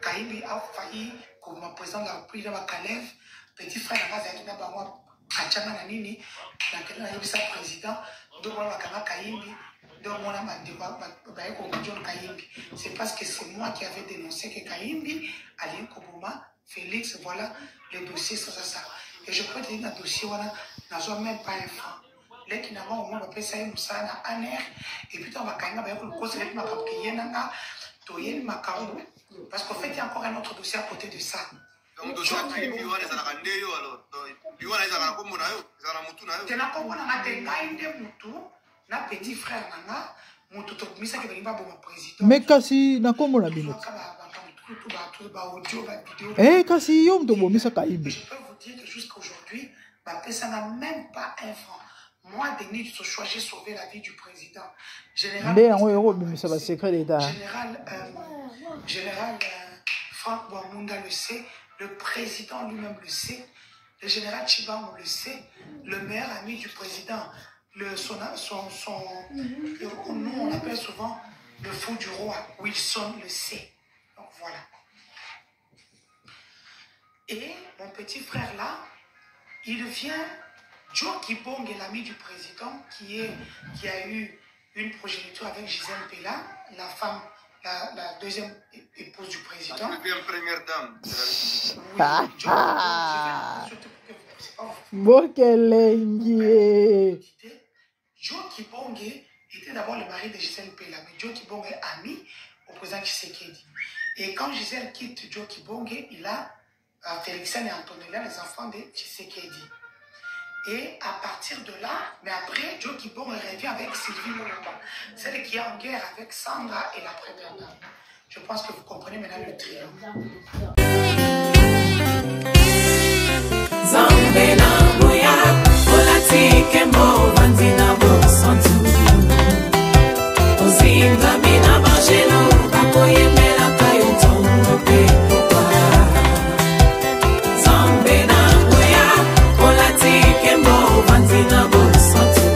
Kayimbi a failli koboma président de la République na ba Kalev. Petit frère na nga azalaki na bango atianga na nini nakende nayebisa président nde omona bakanga Kayimbi nde omona bandeko baye koboma John Kayimbi. C'est parce que c'est moi qui avait dénoncé que Kayimbi alingi koboma Félix. Voilà le dossier, ça ça ça. Et je peux te dire na dossier wana nazwa même pas un franc. Leki na nga omoi bapesa ye mosala na aner epuis ntango bakangi nga baye kolukosela epi makambo ke ye na nga toyebi makambo parce qu'au fait il y a encore un autre dossier à côté de ça. Donc dossier ya Kayimbi wana ezalaka nde yo alors liwa na ezalaka na kombo na yo, ezalaka na mutu na yo? Te, na kombo na nga te. Ngai nde mutu na petit frère na nga mutu tobimisaki balingi baboma président. Mais kasi na kombo na bino eh, kasi yo moto obomisa Kayimbi. Je peux vous dire que jusqu'à aujourd'hui bapesanga même pas un franc. Moi, Denis Sochoa, j'ai sauvé la vie du président. Général nde yango ekobimisa basecret d'état. Général Franck Bwamunda le sait, le président lui-même le sait, le général Chibango le sait, le meilleur ami du président, le, son, son, son, le, nous on appelle souvent le fou du roi, Wilson le sait. Donc voilà. Et mon petit frère là, il vient, Joe Kibong est l'ami du président qui a eu une progéniture avec Gisèle Pella, la femme, la deuxième épouse du président. La deuxième première dame de la République. Oui, Joe Kibong, surtout pour que vous puissiez pas vous Bokelengi. Joe Kibonge était d'abord le mari de Gisèle Pella, mais Joe Kibonge est ami au président Tshisekedi. Et quand Gisèle quitte Joe Kibonge, il a Félixien et Antonella, les enfants de Tshisekedi. Et à partir de là, mais après, Joe Kibonge revient avec Sylvie Moulomba, celle qui est en guerre avec Sandra et la première dame. Je pense que vous comprenez maintenant le trio. Nzambe na nguya olati nkembo ovandi na bosantu ozingami na bangelo bakoyembelaka yo ntongo mpe pokwa. Nzambe na nguya olati nkembo ovandi na bosantu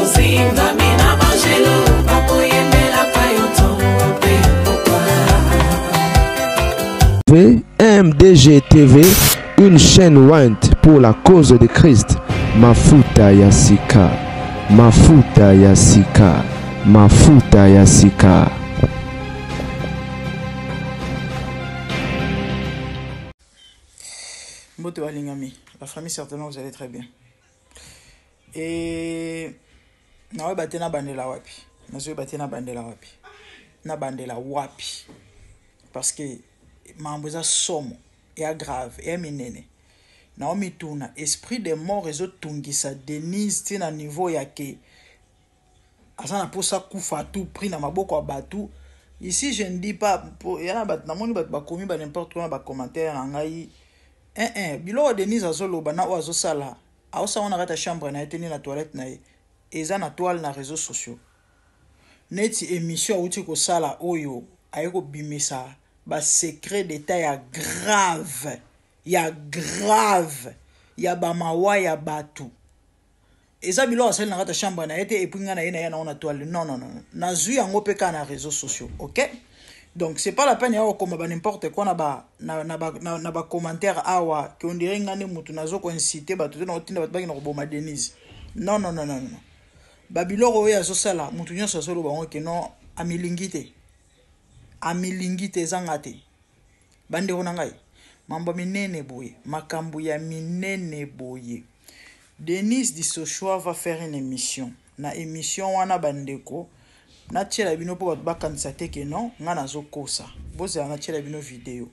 ozingami na bangelo bakoyembelaka yo ntongo mpe pokwa. MDG TV, une chaîne ointe pour la cause de Christ. Mafuta ya sika, mafuta ya sika, mafuta ya sika. Mbote balingami, la famille, certainement vous allez très bien. Et naoyeba te nabandela wapi, nazoyeba te nabandela wapi, nabandela wapi, parce que makambo eza somo, eya grave, eya minene. Naomituna esprit de mort ezotungisa Denise ti na niveau ya ke aza na mposa kufa à tout prix na maboko ya bato. Ici je ne dis pas ya na bato, namoni bato bakomi ba n'importe quoi na bacommentaire na ngai. Eh, eh, biloko Denise azoloba na oyo azosala, aosala na kati ya chambre na ye te ni na toilette na ye, eza na toile na réseaux sociaux. Neti émission awuti kosala oyo aye kobimisa basecret d'état ya grave, ya grave, ya bamawa ya bato. Eza biloko asali na kati ya chambre na ye te. Et puis ngai na ye na ye nango na toile, non, non, non, nazwi yango mpe kaka na réseaux sociaux, ok? Donc c'est pas la peine ya kokoma ba n'importe quoi na ba na, na, ba, na, na ba commentaire awa ke on dirait ngai nde mutu nazo koincite bato te na kotinda bato bakende koboma Denise. Non, non, non, non, non. Babiloko oyo azosala, mutu nyonso azoloba yango ke non, amilingi te, amilingi te, ezanga te. Bandeko na ngai, mambo ya minene boye, makambo ya minene boye, Denise Disochoa va faire une émission. Na émission wana, bandeko, natiela bino mpo bato bakanisa te ke non, ngai nazokosa. Bozela, natiela bino video.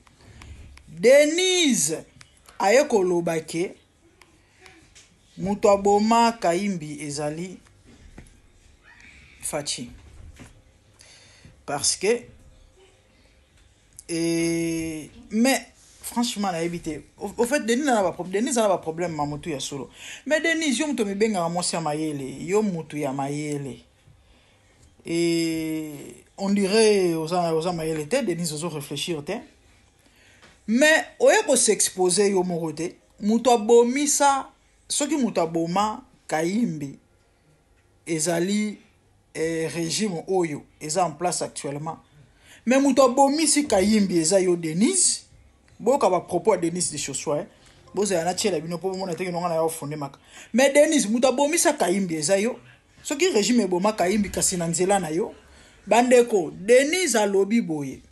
Denise aye koloba ke moto aboma Kayimbi ezali Fatshi, parce que et mais franchement nayebi te. Au fait, Denise na ba Denise na ba problème ma motu ya solo. Mais Denise, yo moto mibengaka mwasi ya mayele, yo motu ya mayele, et on dirait oza mayele te. Denise, ozo réfléchir te, mais oye kos'expose yo moko te. Moto abomisa, soki moto aboma Kayimbi ezali régime oyo eza en place actuellement. Mais moto abomisi Kayimbi eza yo Denise. Boyoka ba propos ya Denise de Chossois. Eh? Bozala na tiela bino po bomona te nonga na yo fonde maka. Mais Denise moto abomisa Kayimbi eza yo. Soki régime eboma Kayimbi kasi na nzela na yo. Bandeko, Denise alobi boye.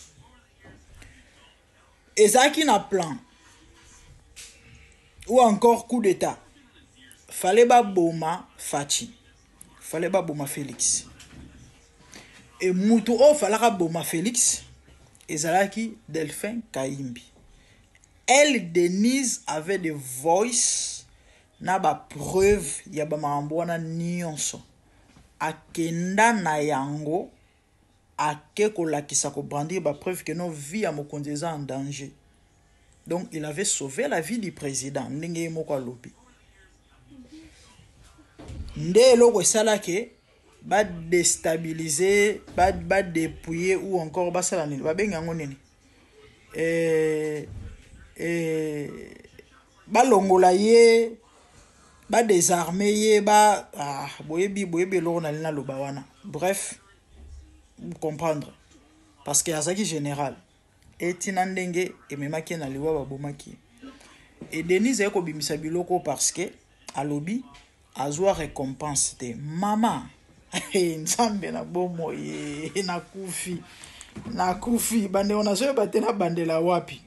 Ezalaki na plan ou encore coup d'état. Fallait baboma Fatshi. Fallait baboma Félix. Et mutu oyo falaka boma Félix ezalaki Delphin Kayimbi. Elle Denise avait des voices na ba preuve ya ba makambo wana nyonso. Akenda na yango ake kolakisa ko brandir ba preuve que non vie ya mokonzi eza en danger. Donc il avait sauvé la vie du président ndenge ye moko alobi. Nde eloko esalaki ba déstabiliser, ba ba dépouiller ou encore basala nini babenga yango nini eh, eh, balongola ye ba désarmer ye ba ah, boyebi boyebi eloko nali naloba wana bref comprendre parce que azalaki général etina ndenge ememaki ye na liwa babomaki ye e Denise aye kobimisa biloko parce que alobi azwa récompense te mama nzambe na bomoi nakufi nakufi bandeko nazoyeba te nabandela wapi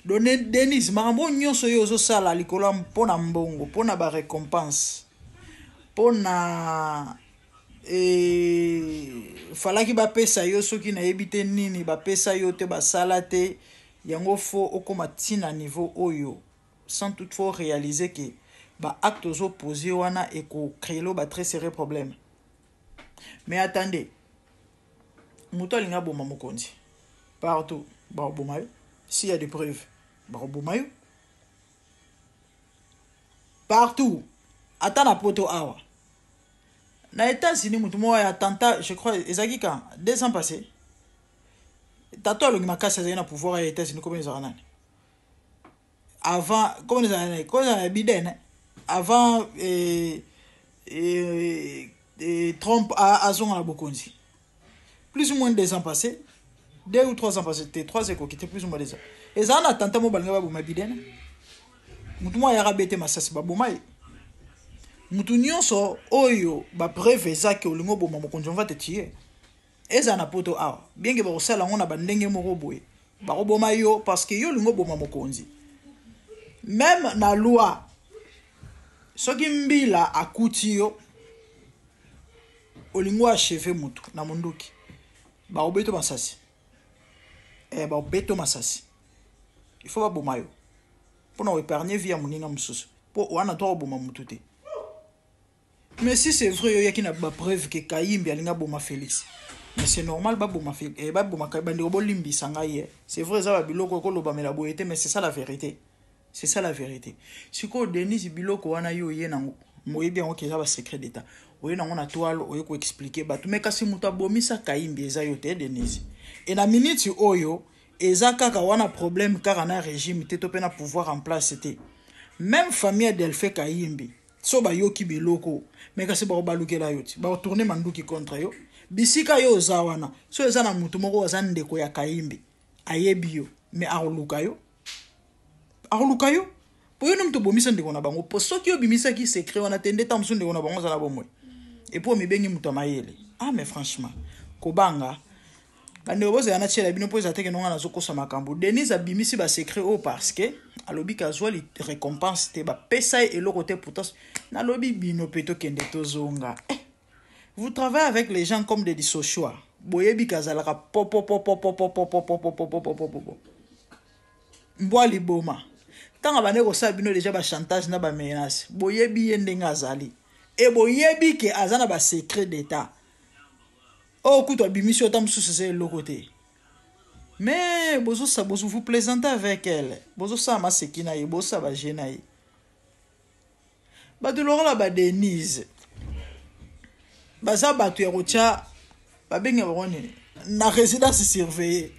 donc Denise makambo nyonso oyo ozosala likolo mpo na mbongo mpo na barécompense mpo na falaki bapesa yo soki nayebi te nini bapesa yo te basala te yango fo okóma ntina niveau oyo sans toutefois réaliser que baacte ozopose wana ekocréer lo ba très sérieux problème. Mais attendez, moto alingi aboma mokonzi partout bakoboma yo. S'il y a des preuves, bakoboma yo partout, ata na poto awa na États-Unis. Motu moko ya attentat, je crois ezalaki quand 2 ans passé, tato alongi makasi azalaki na pouvoir ya États-Unis. Komi ezalaka nani avant? Komi ezalaka nani? Komi ezalaka Biden avant Trump azonga na bokonzi. Plus ou moins 2 ans passé, 2 ou 3 ans passé te, trois ekoki te, plus ou moins 2 ans, ezala na attentat mo balinga baboma Biden. Motu moko ayaka bete masasi, baboma ye. Motu nyonso oyo bapreuve ezaki olingi oboma mokonzi, on va te tuer. Ezala na poto awa, bien que bakosala yango na bandenge moko boye, bakoboma yo parce que yo olingi oboma mokonzi. Même na loi, soki mbila akuti yo olingi oachever motu na monduki, bakobeta masasi, bakobeta masasi. Il faut baboma yo mpona koépargner vie ya moninga mosusu, mpo wana to akoboma motu te. Mais si c'est vrai oyaki na bapreuve que Kayimbi alingi aboma Félix, mais c'est normal baboma baboma. Bandeko, bolimbisa ngai ye, c'est vrai eza babiloko ekolobamela boye te, mais c'est ça la vérité, c'est ça la vérité. Sikoyo Denise, biloko wana yo oye nango, moyebi yango que eza basecret d'état, oye nango na toile, oye koexpliquer bato. Mais kasi moto abomisa Kayimbi eza yo te, Denise. E na miniti oyo eza kaka wana problème kaka na régime te to mpe na pouvoir en place te. Même famille ya Delphin Kayimbi, so bayoki biloko, mais kasi bakobalukela yo ti bakotourner manduki contre yo. Bisika yo oza wana, so eza na motu moko aza ndeko ya Kayimbi, ayebi yo, mais akoluka yo, akoluka yo po yo nde moto obomisa ndeko na bango. Po soki obimisaki secret wana te, nde ta mosusu ndeko na bango aza na bomoi. Et puis omibengi moto ya mayele. Ah, mais franchement, kobanga bandeko bozala na tiela bino mpo eza teke nonga nazokosa makambo. Denise abimisi basecret oyo parce que alobi kazwa récompense te, bapesa ye eloko te. Pourtant nalobi bino mpe tokende tozonga, eh, vous travaillez avec les gens comme des Dusauchoy. Boyebi kazalaka popopopopopopopopopopopopopopo mbwa liboma. Ntango abandi kosala bino déjà bachantage na bamenace, boyebi ye ndenge azali e boyebi que aza na basecret d'état oyo kutu abimisi oyo ta mosusu eza eloko te. Mais bozosa bozo vous plaisantez avec elle, bozosala maseki na ye, bozosala baje na ye. Bato lokola badenise baza bato ya kotya, babenge bango nini, na résidence surveillée,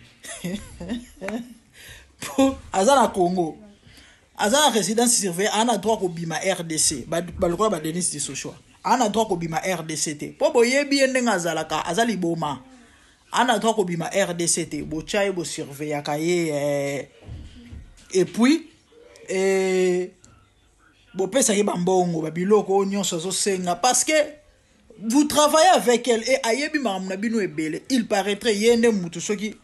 po aza na Congo, aza na résidence surveillée, aza na droit kobima RDC. Balokola badenise Dusauchoy, aza na droit kobima RDC te, mpo boyebi ye ndenge azalaka, aza liboma. Ana droit kobima RDC te, botya ye bosurveillaka ye eh. Et puis eh, bopesaki bambongo babiloko oyo nyonso azosenga parce que vous travaillez avec elle et ayebi makambo na bino ebele. Il paraîtrait ye nde mutu soki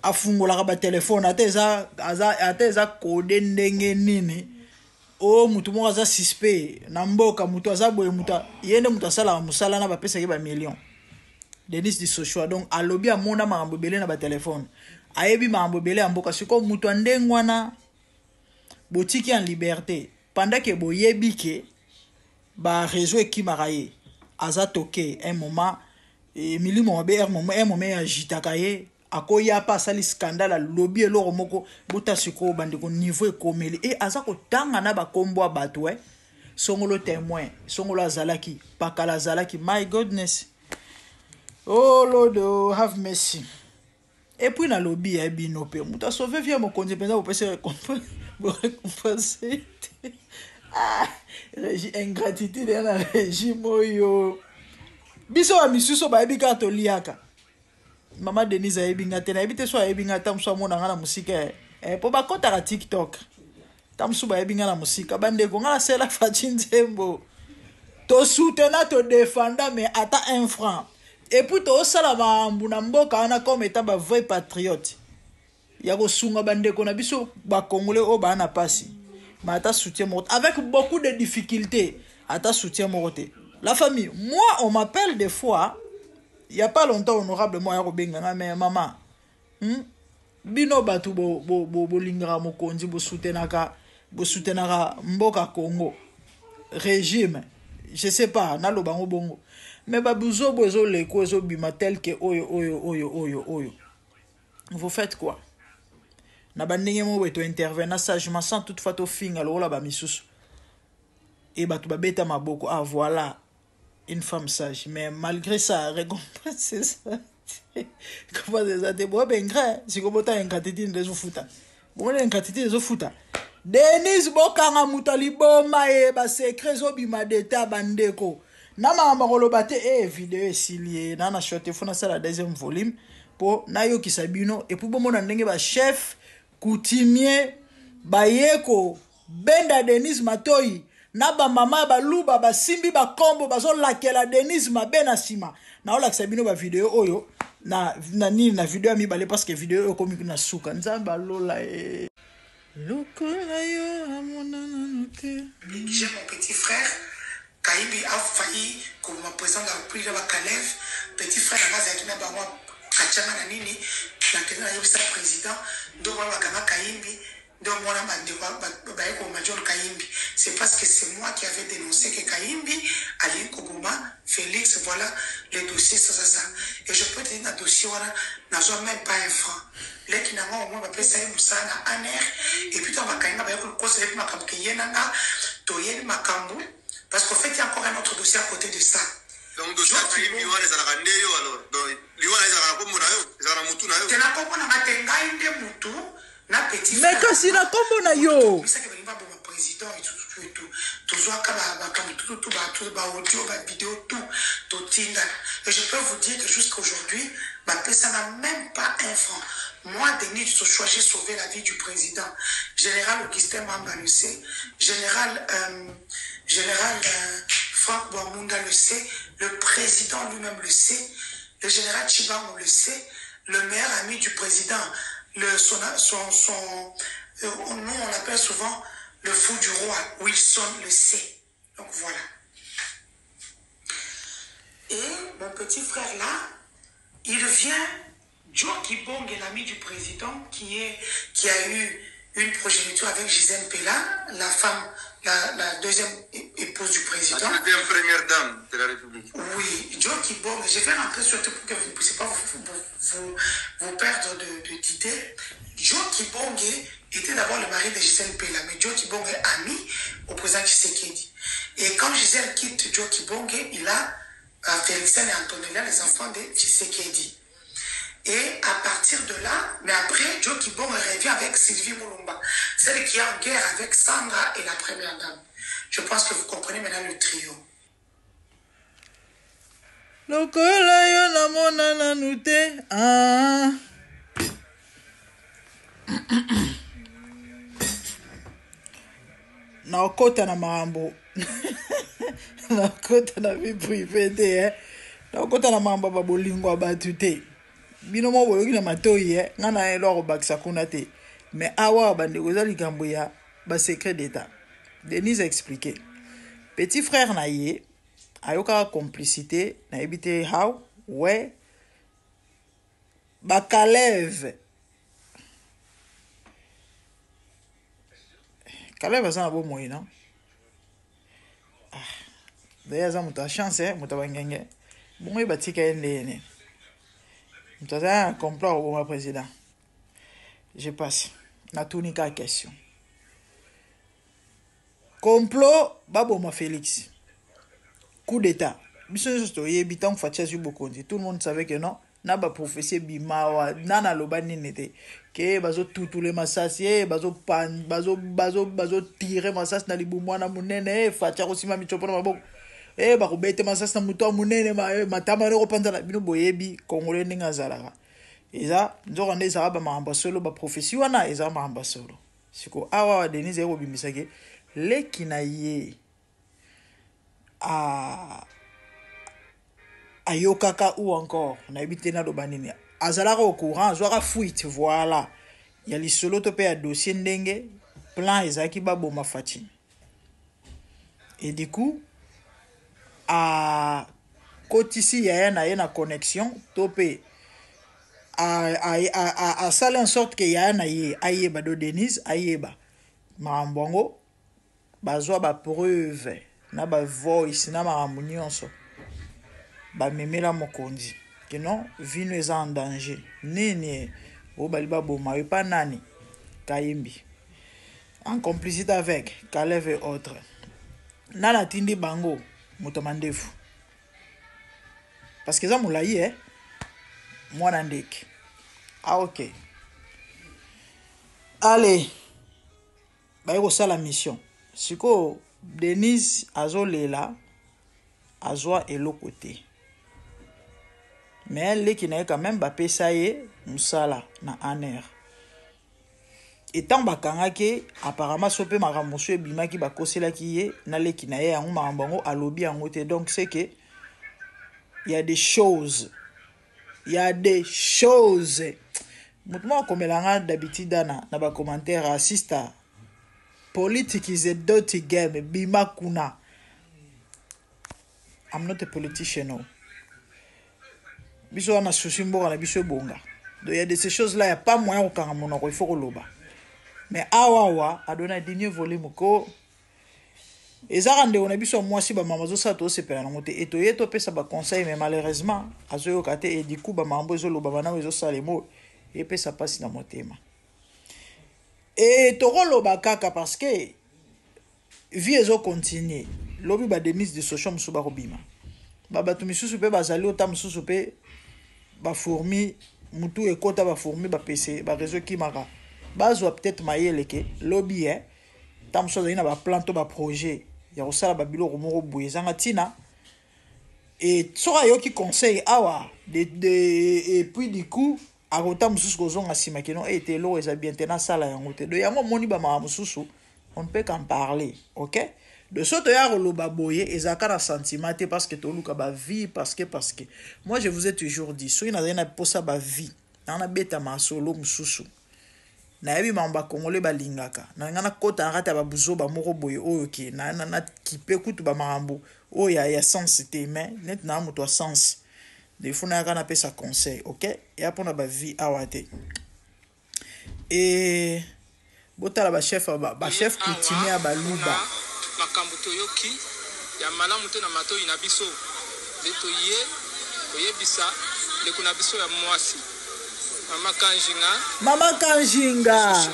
afungolaka batelefone ata eza, ata eza kode ndenge nini o oh, mutu moko aza suspect na mboka mutu aza boye mutu ye nde mutu asalaka mosala na bapesaki bamillion Denis Disoshua donc alobi amona makambo ebele na batelefone ayebi makambo ebele ya mboka sikoyo mutu ya ndenge wana botiki en liberté pendant ke boyebi ke ba réseau ekimaka ye aza toke un moment e, milimo mabe un moment un moment agitaka ye akoya mpe asali scandale alobi eloko moko bota sikoyo bandeko niveau ekomeli e aza kotanga na bakombo ya bato e songolo témoin songolo azalaki pakala azalaki my goodness oh lord oh, have mercy epuis nalobi ya bino mpe moto asauve vie ya mokonzi mpenza bopesi borekompense te ah, ingratitude ya na régime oyo biso bamisusu bayebi kaka toliaka mama denise ayebi nga te nayebi te so ayebi nga ata mosusu amona nga na mosika eh, eh, mpo bakɔtaka tiktok ta mosusu bayebi nga na mosika bandeko nga nasela faci nzembo tosutena todefanda mais ata un franc epuis tosala makambo na mboka wana comme eta bavrai patriote ya kosunga bandeko na biso bacongolais oyo baa na mpasi mais ata soutien moko avec beaucoup de difficultés ata soutien moko te la famille moi on m'appelle des fois il y a pas longtemps honorable moi ya kobenga nga mais mama hmm? bino bato bolingaka bo, bo, bo mokonzi bosutenaka bosutenaka mboka congo régime je sais pas naloba yango bongo mais babuzobo ezoleko ezobima tel ke oyo oyo oyo oyo oyo vous faites quoi na bandenge moko boye tointervena sagement sans toutefois tofinga lokola bamisusu e bato babeta maboko ah voilà une femme sage mais malgré ça récompense eza te récompense eza te boye baingrat sikoyo botala ingratitude nde ezofuta bomoni ingratitude ezofuta denise bokanga moto ya liboma ye basecret ezobima deta bandeko na makambo akoloba te e eh, video esili ye na na shot fo nasala deuxième volume mpo nayokisa bino epuis bomona ndenge bachef coutumier baye kobenda denise matoi na bamama ya baluba basimbi bakombo bazolakela denise mabe na nsima naolakisa bino bavideo oyo na, na nini na video ya mibale parce que video oyo ekomi na suka nzambe alola e lokola yo amonanano te j'ai mon petit frère Kayibi a failli koboma president de la République na ba Kalev, petit frère na nga azalaki na bango atianga na nini nakende nayebisa president nde omona bakanga Kayimbi nde omona bandeko baye koboma John Kayimbi c'est parce que c'est moi qui avait dénoncé que Kayimbi alingi koboma Félix voilà le dossier ça ça ça et je peux te dire na dossier wana nazwa même pas un franc leki na nga au moins bapesa ye mosala na ANR et puis ntango bakangi nga baye kokosela ye mpe makambo ke ye na nga toyebi makambo Parce qu'en fait, il y a encore un autre dossier à côté de ça. Donc dossier ya Kayimbi wana ezalaka nde yo alors. Donc liwa na ezalaka na kombo na yo, ezalaka na mutu na yo. Te na kombo na nga te ngai nde mutu na petit Mais kasi na kombo na yo. Bisaki balingi baboma président et tout tout et tout. Tozwaka ba makambo tout tout ba tout ba audio ba vidéo tout totinda. Et je peux vous dire que jusqu'à aujourd'hui, bapesanga même pas un franc. Moi, Denis Sochoa, j'ai sauvé la vie du président. Général Augustin Mamba le sait. Général euh, Général euh, Franck Boamunda le sait, le président lui-même le sait, le général Chibango le sait, le meilleur ami du président, le, son, son, son, euh, nous on l'appelle souvent le fou du roi, Wilson le sait. Donc voilà. Et mon petit frère là, il vient, Joe Kibong est l'ami du président qui, est, qui a eu une progéniture avec Gisèle Pella, la femme, la, la deuxième épouse du président. La deuxième première dame de la République. Oui, Joe Kibong, je vais rentrer surtout pour que vous ne puissiez pas vous, vous, vous, vous perdre d'idée. De, Joe Kibong était d'abord le mari de Gisèle Pella, mais Joe Kibong est ami au président Tshisekedi. Et quand Gisèle quitte Joe Kibong, il a euh, Félixien et Antonella, les enfants de Tshisekedi. Et à partir de là, mais après, Joe Kibong revient avec Sylvie Moulumba, celle qui est en guerre avec Sandra et la première dame. Je pense que vous comprenez maintenant le trio. Lokola yo namona nanu te. Ah. Nakota na makambo, nakota na vie privée te, eh. Nakota na makambo ya babolingo ya bato te. Bino moko boyoki na matoi, eh. Ngai na eloko kobakisa kuna te. Mais awa bandeko, eza likambo ya basecret d'état. Denise a expliqué. Petit frère na ye ayokaka complicité, nayebi te how, where, bakaleve. Kaleve aza na bomoi, non? Ah, d'ailleurs aza moto ya chance, eh, moto ya bangenge. Bongo ye batika ye ndenge moto aza na complot ya koboma président. Je passe. Natuni kaka question. Complot baboma Félix, coup d'état, biso nyonso toyebi. Ntango Fatshi azwi bokonzi, tout le monde savait que non, na baprophétie ebima awa, nana aloba nini te ke bazotutule masasi e bazotire masasi na libumu wana monene e Fatshi akosima mitsopo na maboko e bakobete masasi na moto ya monene, matama wana ekopanzana. Bino boyebi Congolais ndenge azalaka. Eza nzoka nde ezalaka bamakambo ya solo, baprophétie wana eza makambo ya solo. Siko awa wa Denise aye kobimisaki leki na ye ayokaka ou encore nayebi te naloba nini, azalaka au courant, azwaka fuite, voilà, ya lisolo to mpe ya dossier ndenge plan ezalaki baboma Fatshi. Et du coup akotisi yaya na ye na connexion to mpe asali en sorte ke yaya na ye ayeba, do Denise ayeba makambo yango. Bazwa bapreuve na bavoice na makambo nyonso, bamemela mokonzi ke non, vino eza en danger. Nini oyo bali baboma yo epa nani? Kayimbi en complicité avec Kalev et autres. Nani atindi bango? Moto mandefu, parce que eza molai, eh? Mwana ndeke. Ah, ok, allez, baye kosala mission. Sikoyo Denise azolela, azwa eloko te, mais leki na ye quand même bapesa ye mosala na ANR. Etango bakangaki, apparemment so mpe makambo mosusu ebimaki, bakoselaki ye na leki na ye yango. Makambo yango alobi yango te. Donc c'est que y a des choses, y a des choses. Moto moko akomela nga d'habitude ana na bacommentaire: "Sister, politics is a dirty game, bima kuna." I'm not a politician, no. Biso wana souci mboka na biso ebonga. Donc il y a de ces choses là, il y a pas moyen kokanga monoko, il faut koloba. Mais awa awa adona digne volume ko ezaka ndeko na biso ya mwasi, bamama azosala, tosepela nango te. E toye topesa baconseil, mais malheureusement azoyoka te. E du coup bamakambo ezolobama nango ezosalema oyo epesa mpasi na motema. E tokoloba kaka parce que vie ezocontinue. Lobi badenise de social mosusu bakobima, babato misusu mpe bazali ota mosusu mpe bafourmi mutu ekota, bafourmi bapese bareseau ekimaka, bazwa peut-être mayele ke lobi e ntango mosusu azali na baplan to baprojet ya kosala babiloko moko boye ezanga ntina. E soki ayoki conseil awa de, et puis du coup akota mosusu kozonga nsima keno ete eloko eza bien te, nasala yango te. Do yango omoni bamaka mosusu, on ne peut qu'en parler, ok? De so toya koloba boye ezalaka na sentiment te, parce que toluka bavie, parce que moi je vous ai toujours dit, soki nazali na posa bavie nanga nabeta masolo mosusu, nayebi makambo bakongole balingaka na ngai, nakota na kati ya babuzoba moko boye oyo ke nakipe kutu bamakambo oyo ya sens te. Mais neti naa moto ya sens, il faut nayaka napesa conseil, ok? Eya mpona bavie awa te. E botala bachef, bachef coutumier ya Baluba. Makambo toyoki ya malamu te na matoi na biso nde toye koyebisa ndeko na biso ya mwasi, Mama Kanjinga. Mama Kanjinga.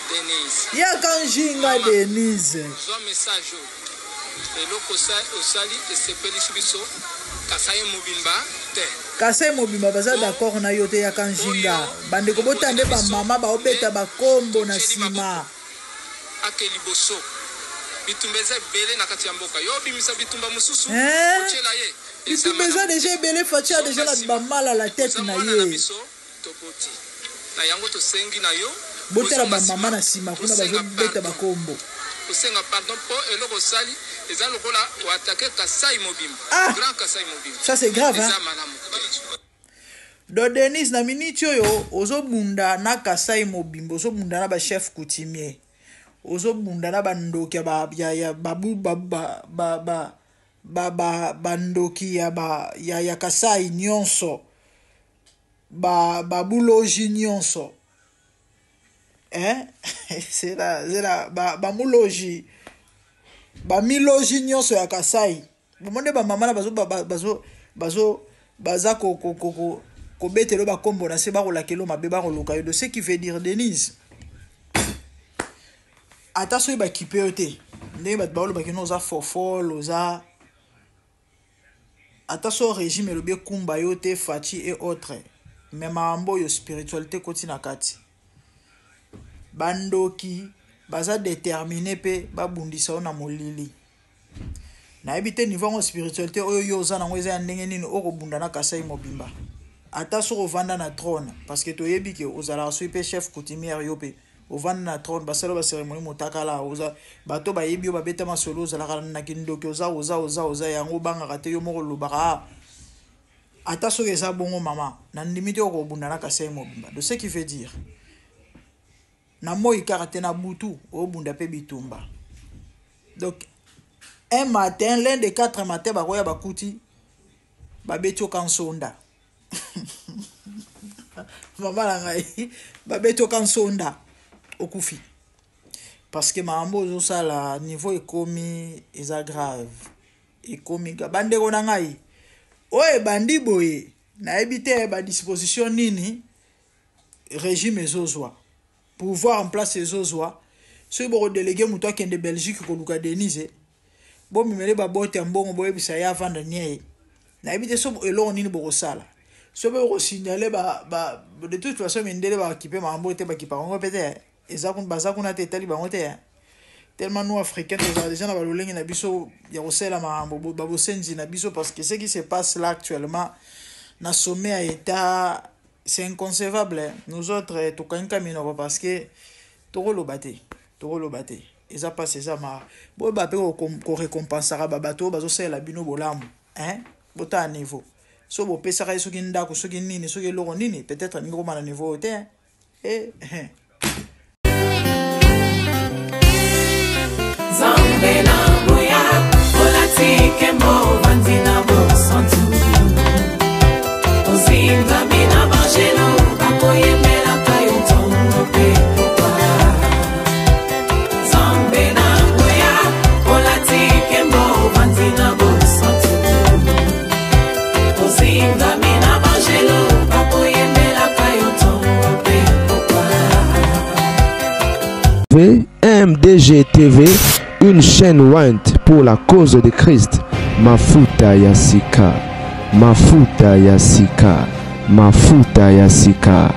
Denise. Ya Kanjinga Denise. Zwa message oyo. Eloko osali esepelisi biso, Kasai mobimba te. Kasai mobimba baza d'accord na yo te, ya Kanjinga. Bandeko, botala nde bamama baobeta bakombo na nsima. Ake liboso, bitumba eza ebele na kati ya mboka. Yo obimisa bitumba mosusu. Eh? Otiela ye. Bitumba eza deja ebele, Fatshi a deja na ba mal à la tete na ye. Na yango tosengi na yo Botala ba mama na sima kuna bazo beta ba kombo. Kosenga pardon po eloko osali eza lokola o attaquer Kasai mobimba. Ah! Grand Kasai mobimba. Ça c'est grave hein. Eza malamu te. Donc Denise na minute oyo ozo bunda na Kasai mobimba, ozo bunda na ba chef coutumier. Ozo bunda na ba ndoki ya ba ya, ya babu ba ba ba, ba ba ba ba ndoki ya ba ya, ya Kasai nyonso ba ba buloji nyonso hein c'est la c'est la ba ba muloji ba miloji nyonso ya Kasai bomoni ba mama na bazo ba, bazo bazo baza ko ko ko, ko kobetelo bakombo na se bakolakelo mabe bakoluka yo de ce qui veut dire Denise ata soki bakipe yo te ndenge bato baolobaki no oza fofol oza ata so régime elobi ekumba yo te Fatshi et autres mais makambo oyo spiritualité ekoti na kati bandoki baza détermine mpe babundisa yo na molili nayebi te niveau yango spiritualité oyo yo oza nango eza ya ndenge nini okobunda na Kasai mobimba ata soki ovanda na trône parce que toyebi ke ozalaka soki mpe chef coutumière yo mpe ovanda na trône basala ba cérémonie motakala oza bato bayebi yo babeta masolo ozalaka na kindoki oza oza oza oza yango obangaka te yo moko olobaka ah ata soki eza bongo mama nandimi te okobunda na Kasai mobimba de ce qui veut dire na moi kaka te na butu obunda mpe bitumba donc un matin l'un des quatre matin bakoya bakuti babeti oka nsonda mama na ngai babeti oka nsonda okufi parce que makambo ozosala niveau ekomi eza grave ekomi bandeko na ngai oyo ebandi boye nayebi te badisposition nini régime ezozwa pouvoir en place ezozwa soki bokodelege moto akende Belgique koluka Denise bomemele babote ya mbongo boyebisa ye avanda nie nayebi te so eloko nini bokosala soki bokosignale ba, ba, de toute façon mindele bakipe makambo te bakipaka yango mpe te eza baza kuna te etali bango te tellement nous africains tozala déjà na balolenge na biso ya kosalela makambo babosenzi na biso parce que ce qui se passe là actuellement na sommet ya état c'est inconcevable nous autres tokangi minoko parce que tokoloba te tokoloba te eza mpasi eza mara boyeba mpe korekompensaka babato oyo bazosalela bino bolamu hein botala niveau so bopesaka ye soki ndako soki nini soki eloko nini peut-être alingi koma na niveau oyo te eh, eh. Nzambe na nguya olati nkembo ovandi na bosantu ozingami na banjelu bakoyembelaka yo ntongo mpe pokwa Nzambe na nguya olati nkembo ovandi na bosantu ozingami na banjelu bakoyembelaka yo ntongo mpe pokwa MDG TV, une chaîne ointe pour la cause de Christ. Mafuta ya sika, Mafuta ya sika, Mafuta ya sika.